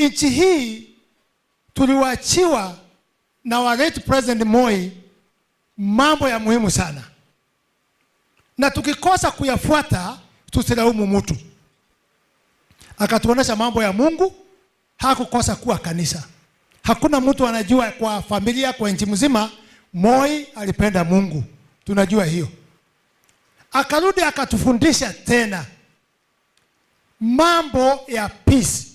Nchi hii tuliwachiwa na wa late President Moi mambo ya muhimu sana, na tukikosa kuyafuata tusilaumu mtu. Akatuonesha mambo ya Mungu, hakukosa kuwa kanisa. Hakuna mtu anajua kwa familia, kwa nchi mzima, Moi alipenda Mungu, tunajua hiyo. Akarudi akatufundisha tena mambo ya peace,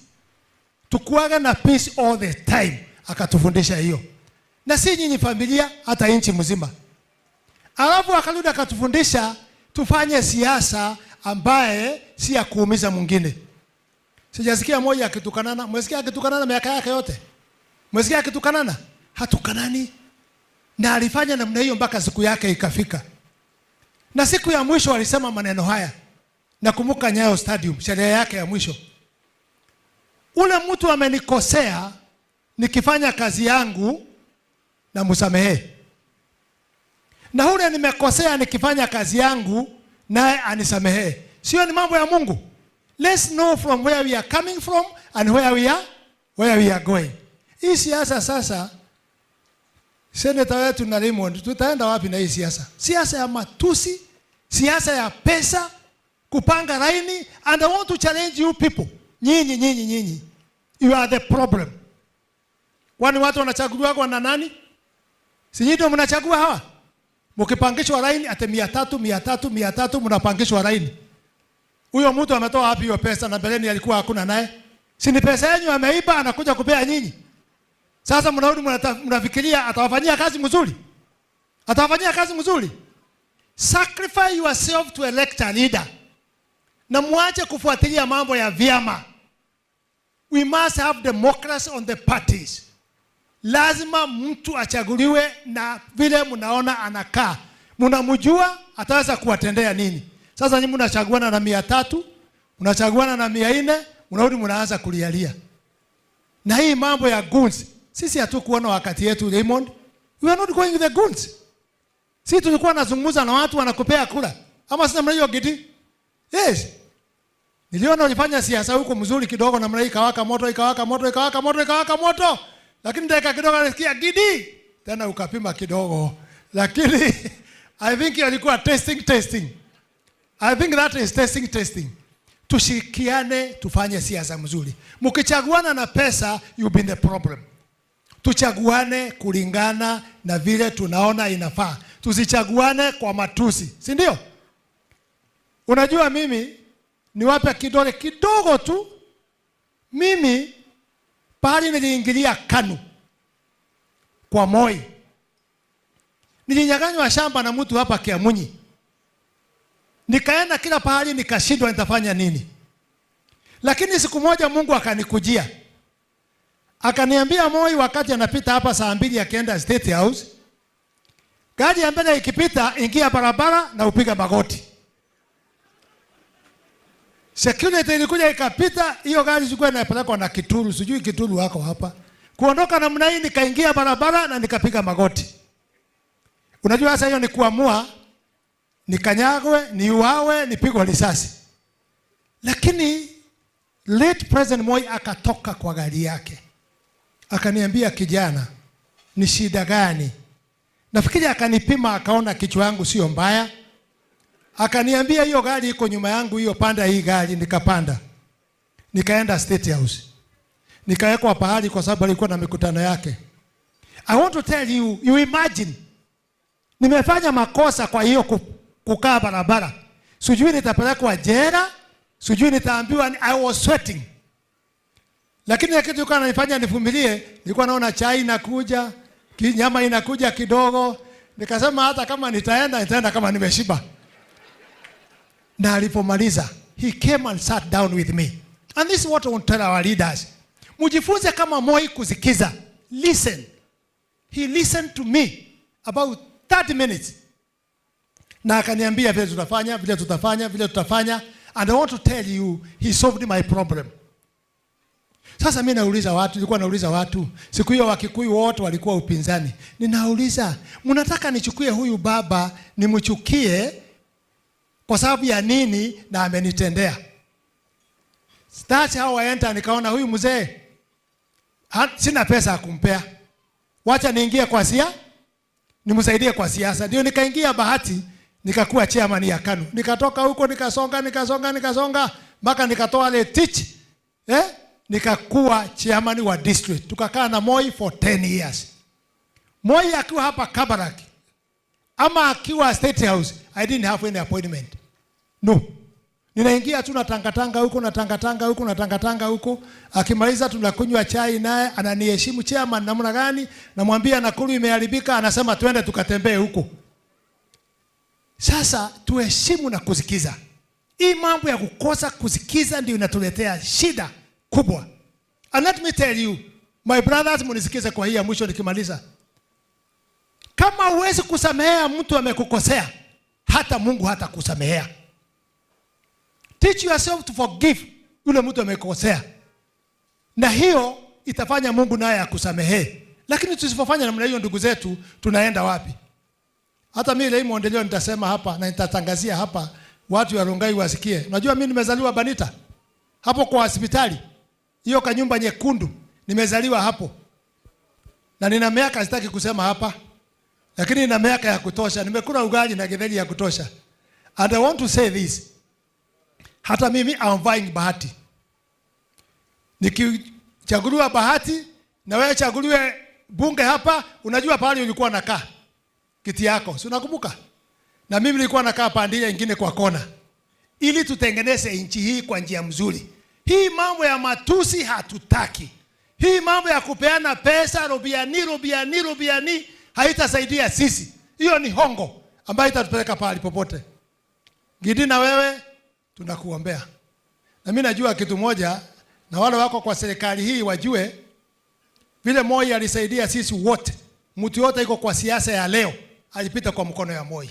tukuaga na peace all the time, akatufundisha hiyo, na si nyinyi familia, hata nchi mzima. Alafu akarudi akatufundisha tufanye siasa ambaye si ya kuumiza mwingine. Sijasikia mmoja akitukanana. Mwesikia akitukanana miaka yake yote? Mwesikia akitukanana? Hatukanani. Na alifanya namna hiyo mpaka siku yake ikafika. Na siku ya mwisho alisema maneno haya. Nakumbuka Nyayo Stadium, sherehe yake ya mwisho. Ule mtu amenikosea nikifanya kazi yangu na msamehe. Na ule nimekosea nikifanya kazi yangu naye anisamehe. Sio ni mambo ya Mungu? Let's know from where we are coming from and where we are going. Hii siasa sasa, seneta wetu na Raymond, tutaenda wapi na hii siasa? Siasa ya matusi, siasa ya pesa, kupanga laini, and I want to challenge you people. Nyinyi, nyinyi, nyinyi. You are the problem. Kwani watu wanachaguliwa kwa na nani? Si nyinyi ndio mnachagua hawa? Mkipangishwa laini ate 300, 300, 300, mnapangishwa laini. Huyo mtu ametoa wapi hiyo pesa na mbeleni alikuwa hakuna naye? Si ni pesa yenu ameiba, anakuja kupea nyinyi. Sasa mnarudi mnafikiria atawafanyia kazi mzuri? Atawafanyia kazi mzuri? Sacrifice yourself to elect a leader. Na muache kufuatilia mambo ya vyama. We must have democracy on the parties. Lazima mtu achaguliwe na vile mnaona anakaa, mnamjua ataweza kuwatendea nini. Sasa nyinyi mnachaguana na 300, mnachaguana na 400, mnarudi mnaanza kulialia. Na hii mambo ya goons, sisi hatukuona wakati yetu, Raymond. We are not going with the goons. Sisi tulikuwa nazungumza na watu wanakupea kura. Ama sina namna hiyo, Gidi? Yes. Niliona ulifanya siasa huko mzuri kidogo namna hii, ikawaka moto, ikawaka moto, ikawaka moto, ikawaka moto. Lakini dakika kidogo nasikia Gidi. Tena ukapima kidogo. Lakini I think alikuwa testing, testing. I think that is testing, testing. Tushirikiane tufanye siasa mzuri. Mkichaguana na pesa, you'll be in the problem. Tuchaguane kulingana na vile tunaona inafaa. Tusichaguane kwa matusi, si ndio? Unajua mimi niwape kidole kidogo tu. Mimi pahali niliingilia KANU kwa Moi, nilinyang'anywa shamba na mtu hapa Kiamunyi, nikaenda kila pahali nikashindwa nitafanya nini, lakini siku moja Mungu akanikujia, akaniambia, Moi wakati anapita hapa saa 2 akienda State House, gari ya mbele ikipita, ingia barabara na upiga magoti. Security ilikuja ikapita, hiyo gari ilikuwa inapelekwa na Kituru, sijui Kituru wako hapa. Kuondoka namna hii, nikaingia barabara na nikapiga magoti. Unajua sasa hiyo ni kuamua nikanyagwe, niuawe, nipigwe risasi. Lakini late President Moi akatoka kwa gari yake, akaniambia, "Kijana, ni shida gani?" Nafikiri akanipima, akaona kichwa yangu sio mbaya. Akaniambia, "Hiyo gari iko nyuma yangu, hiyo, panda hii gari." Nikapanda, nikaenda State House, nikawekwa pahali kwa sababu alikuwa na mikutano yake. I want to tell you, you imagine nimefanya makosa kwa hiyo kukaa barabara, sijui nitapelekwa jela, sijui nitaambiwa. I was sweating, lakini ya kitu ilikuwa inanifanya nivumilie, nilikuwa naona chai inakuja, nyama inakuja kidogo, nikasema hata kama nitaenda, nitaenda kama nimeshiba. Na alipomaliza, he came and sat down with me. And this is what I want to tell our leaders. Mujifunze kama Moi kusikiza. Listen. He listened to me about 30 minutes. Na akaniambia vile tutafanya, vile tutafanya, vile tutafanya. And I want to tell you, he solved my problem. Sasa mimi nauliza watu, nilikuwa nauliza watu, siku hiyo Wakikuyu wote walikuwa upinzani. Ninauliza, mnataka nichukue huyu baba nimchukie kwa sababu ya nini na amenitendea? That's how I enter, nikaona huyu mzee Sina pesa ya kumpea, wacha niingie kwa nimsaidie kwa siasa. Ndio nikaingia Bahati, nikakuwa chairman ya KANU. Nikatoka huko nikasonga, nikasonga, nikasonga mpaka nikatoa Letich, eh? Nikakuwa chairman wa district. Tukakaa na Moi for 10 years. Moi akiwa hapa Kabarak ama akiwa State House, I didn't have any appointment. No. Ninaingia tu na tangatanga huko na tangatanga huko na tangatanga huko. Akimaliza tunakunywa chai naye, ananiheshimu, "Chairman, namna gani?" Namwambia Nakuru imeharibika, anasema twende tukatembee huko. Sasa tuheshimu na kusikiza. Hii mambo ya kukosa kusikiza ndio inatuletea shida kubwa. And let me tell you, my brothers, munisikize kwa hii ya mwisho nikimaliza. Kama huwezi kusamehea mtu amekukosea, hata Mungu hatakusamehea. Teach yourself to forgive yule mtu amekukosea, na hiyo itafanya Mungu naye akusamehee. Lakini tusipofanya namna hiyo, ndugu zetu, tunaenda wapi? Hata mimi Raymond leo nitasema hapa na nitatangazia hapa watu wa Rongai wasikie. Unajua mimi nimezaliwa Banita, hapo kwa hospitali hiyo kanyumba nyekundu, nimezaliwa hapo na nina miaka, sitaki kusema hapa, lakini nina miaka ya kutosha. Nimekula ugali na githeri ya kutosha. And I want to say this, hata mimi I'm vying Bahati. Nikichaguliwa Bahati na wewe chaguliwe bunge hapa, unajua pahali ulikuwa nakaa kiti yako, si unakumbuka? Na mimi nilikuwa nakaa pande ile ingine kwa kona, ili tutengeneze nchi hii kwa njia mzuri. Hii mambo ya matusi hatutaki. Hii mambo ya kupeana pesa robiani robiani robiani haitasaidia sisi. Hiyo ni hongo ambayo itatupeleka pahali popote. Gidi, na wewe tunakuombea. Na mimi najua kitu moja, na wale wako kwa serikali hii wajue vile Moi alisaidia sisi wote. Mtu yote iko kwa siasa ya leo alipita kwa mkono ya Moi.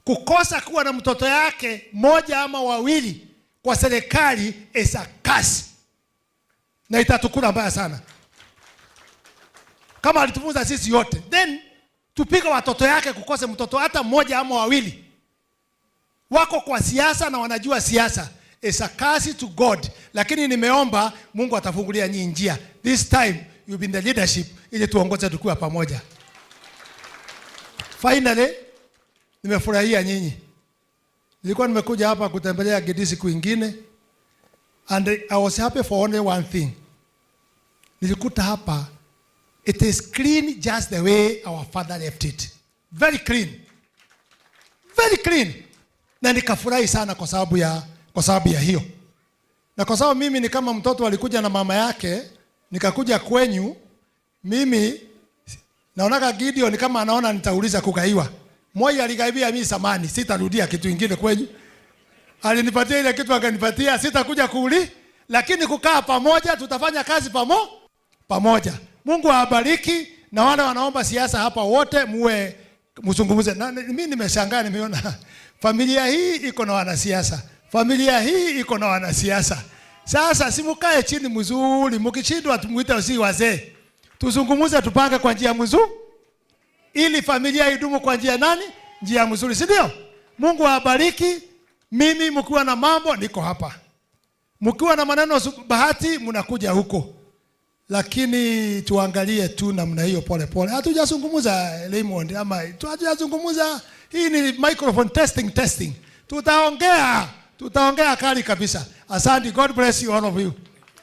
Kukosa kuwa na mtoto yake moja ama wawili kwa serikali is a curse, na itatukula mbaya sana. Kama alitufunza sisi yote, then tupige watoto yake, kukose mtoto hata mmoja ama wawili wako kwa siasa na wanajua siasa, is a curse to God. Lakini nimeomba Mungu atafungulia nyinyi njia. This time you'll be in the leadership ili tuongoze tukiwa pamoja. Finally, nimefurahia nyinyi. Nilikuwa nimekuja hapa kutembelea Gidi siku ingine and I was happy for only one thing. Nilikuta hapa it is clean, just the way our father left it. Very clean. Very clean. Na nikafurahi sana kwa sababu ya hiyo. Na kwa sababu mimi ni kama mtoto alikuja na mama yake, nikakuja kwenyu, mimi naonaga Gideon kama anaona nitauliza kugaiwa. Moi aligaibia mimi samani, sitarudia kitu kingine kwenyu. Alinipatia ile kitu akanipatia, sitakuja kuuli, lakini kukaa pamoja, tutafanya kazi pamoja. Mungu awabariki na wale wanaomba siasa hapa wote muwe mzungumze. Na mimi nimeshangaa, nimeona familia hii iko na wanasiasa, familia hii iko na wanasiasa. Sasa si mkae chini mzuri, mkishindwa tumuite si wazee, tuzungumze, tupange kwa njia mzuri ili familia idumu kwa njia nani? Njia mzuri, si ndio? Mungu awabariki. Mimi mkiwa na mambo niko hapa, mkiwa na maneno Bahati mnakuja huko, lakini tuangalie tu namna hiyo pole pole. Hatujazungumza, Raymond, ama hatujazungumza. Hii ni microphone testing testing. Tutaongea, tutaongea kali kabisa. Asante, God bless you all of you.